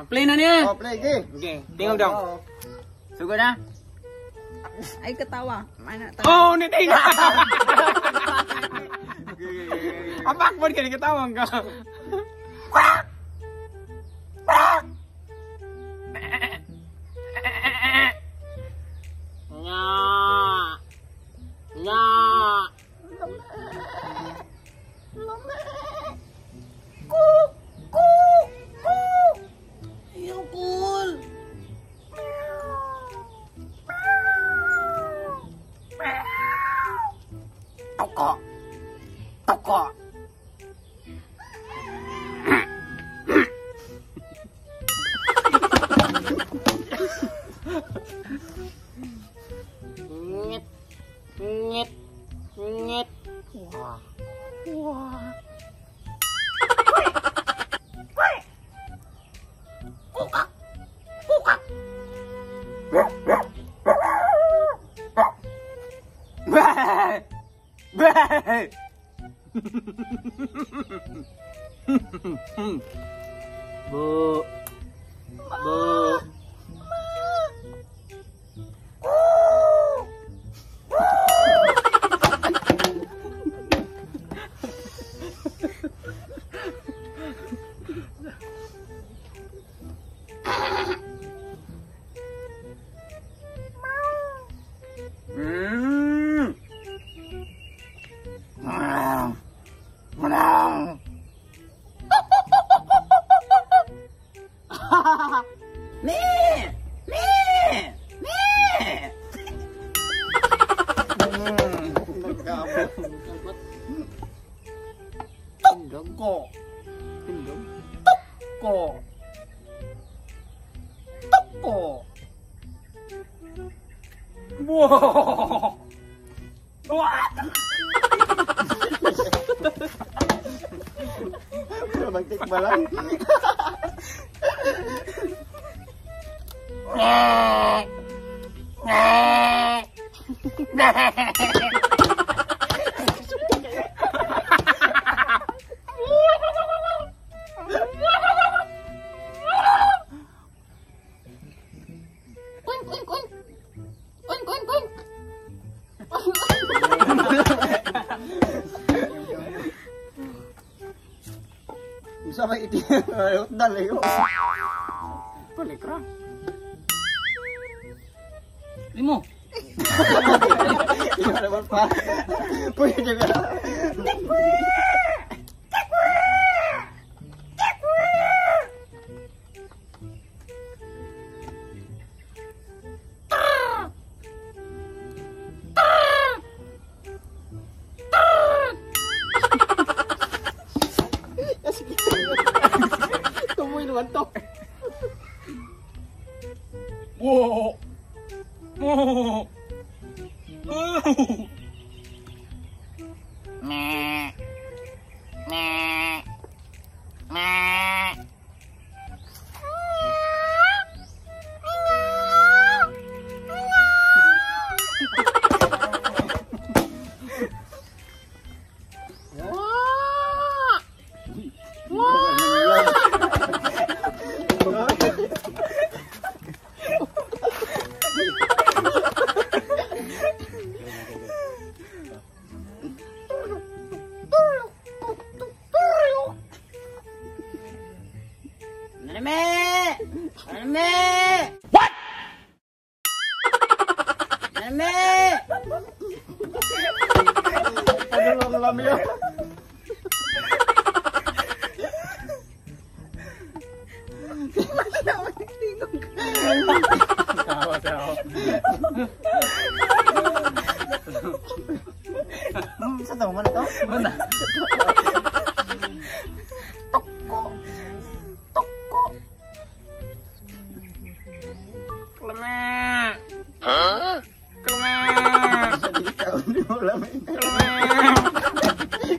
Play na niya. Oh, play game. Okay, tingog daw. Sugod na. Ay katawa. Mana ta. Oh, ni tingog. Apak pun kini ketawa enggak. Nya. Nya. Ku ku ku. Yung cool. Toko. Toko. Ngit. Ngit. Ngit. Wah. Wah. Kukak. Kukak. Bah. Bah. Bu. Bu. Me! Me! Me! Toko. Toko. Toko. Wow. Wah. Magtik ba lang? Oink, oink, oink. Oink, oink, oink. Isa may iti. Dali ko. Balik ra. Limo. Iya naman pa. Pwede ba? Tumoy naman to. Wow. Oh. Oh. Meh. Meh. Meh. Wah. Wah. What? Ano lang alam yun? Tawa, tawa. Sa tawa man ito? Mana? Toko. Toko. Keleme. Hah? Keleme. Keleme.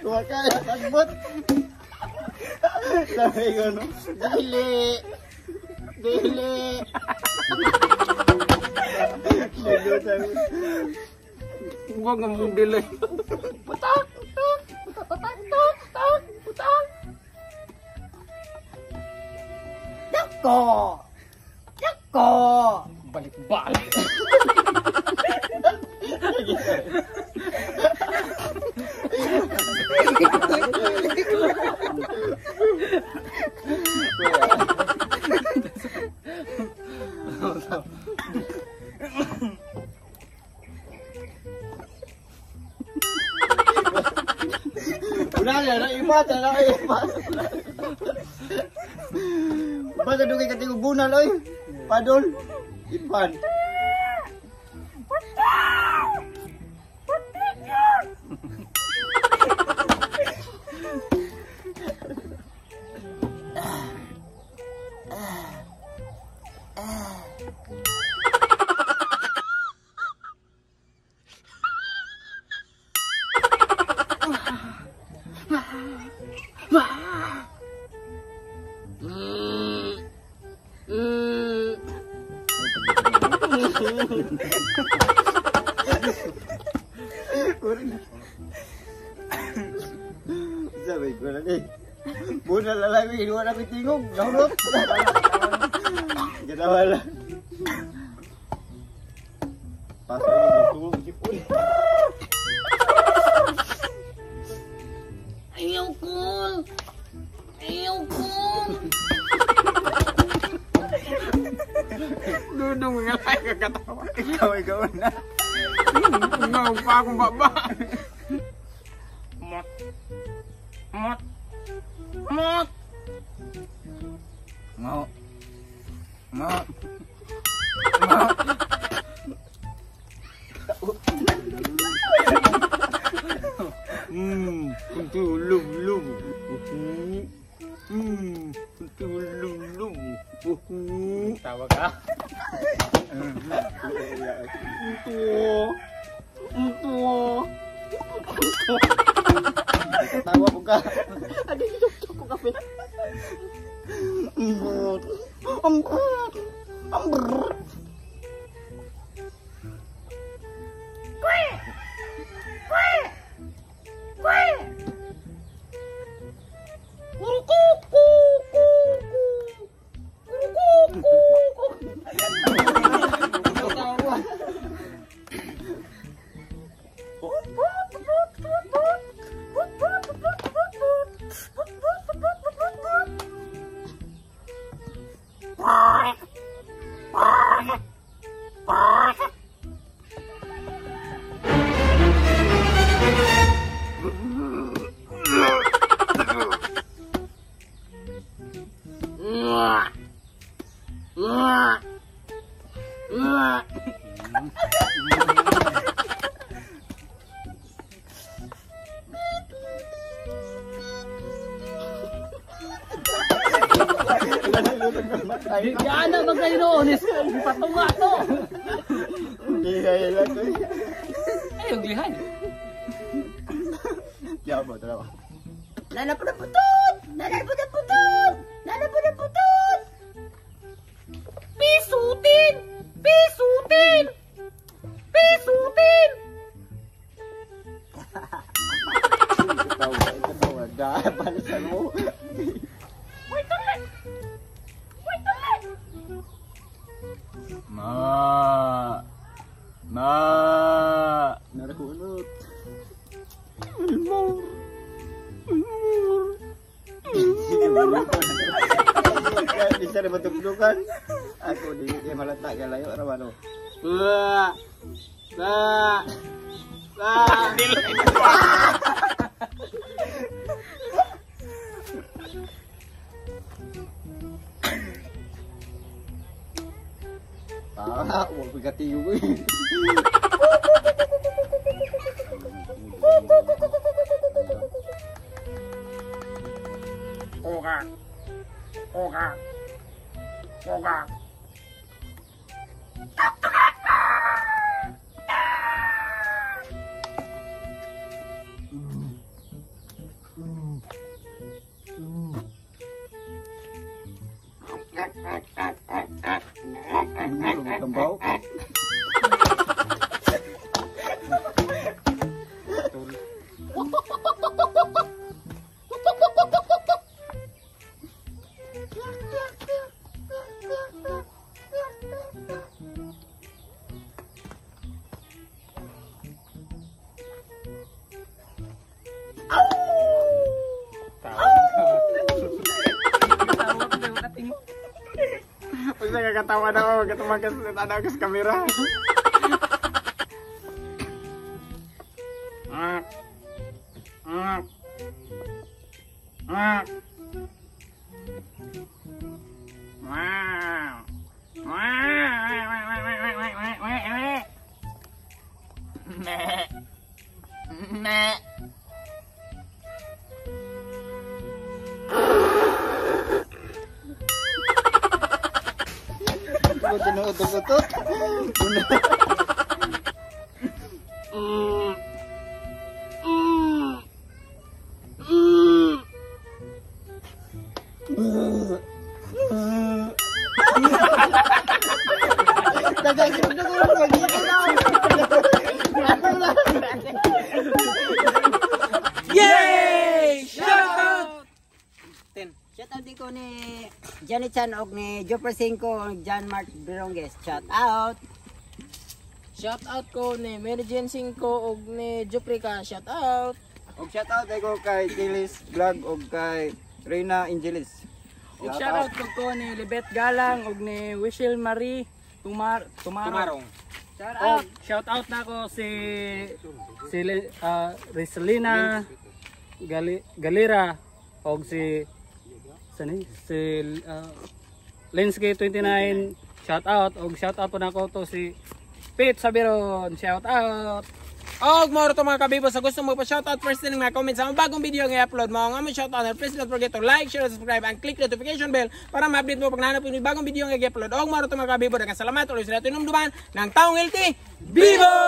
Kumakaya, tagbot. Sabi ko, no? Dili. Dili. Huwag nga mong delay. Putak! Putak! Putak! Putak! Putak! Putak! Dako! Dako! Dako! Balik-balik. Wala na, naipata, naipata. Basta dugay ka tingog bunal, oy. Padol. Ipan. Sabi ko na eh. Bunal na lang, inuwa na tingog. Nahulot. Gatawa lang. Pasok na dito. Ayaw ko! Ayaw ko! Dudong nga lang kagatawa. Ikaw na. Ngaw pa akong baba. Mot. Mot. Mot. Mau. Mau. Mau. Tulum lum. Tulum lum. Tawa ka. Ito. Tawa ko ka. Adi ko kape. Ambrut. Yan na magkainoon. Patunga to. Hindi lang to. Ay, yung glihan. Kaya mo, tara ba? Nanapunaputot! Nanapunaputot! Nanapunaputot! Pisutin! Pisutin! Pisutin! Ikaw, balisan mo. Wait a minute! Wait a minute! Ma. Ma. Narahunot. More. More. Bisa rin matugdukan. Ako di di malata ka layo ra ba no. Ba. Ba. Ba. Ah, wa ko katiyo ko. Oga. Oga. Oga. Kambaw. Unsa ka katawa na ako katumakas tanaw ka sa kamera. Wow. Meh. Meh. Tinuutot-utot. Yay! Shout out! Shout out din ko ni Janet Chan og ni Jopper Cinco og John Mark Birongues. Shout out. Shout out ko ni Mary Jane Cinco og ni Juprika. Shout out. Og shout out ko kay Kilis Vlog og kay Reyna Angeles. Og shout out ko ni Libet Galang og ni Wishel Marie Tumarong. Shout out. Shout out na ko si Rizalina Galera og si si Linsky 29, shout out, og shout out po nako to si Pete Sabiron, shout out. Og moro to mga kabibo, sa gusto mo pa shoutout, first thing na comment sa bagong video nga i-upload mo ang among shoutout. Please don't forget to like, share, subscribe and click notification bell para ma-update mo pag nahanap yung bagong video nga i-upload. Og moro to mga kabibo, daghang salamat ulit sa natin numduman ng taong healthy. Bibo!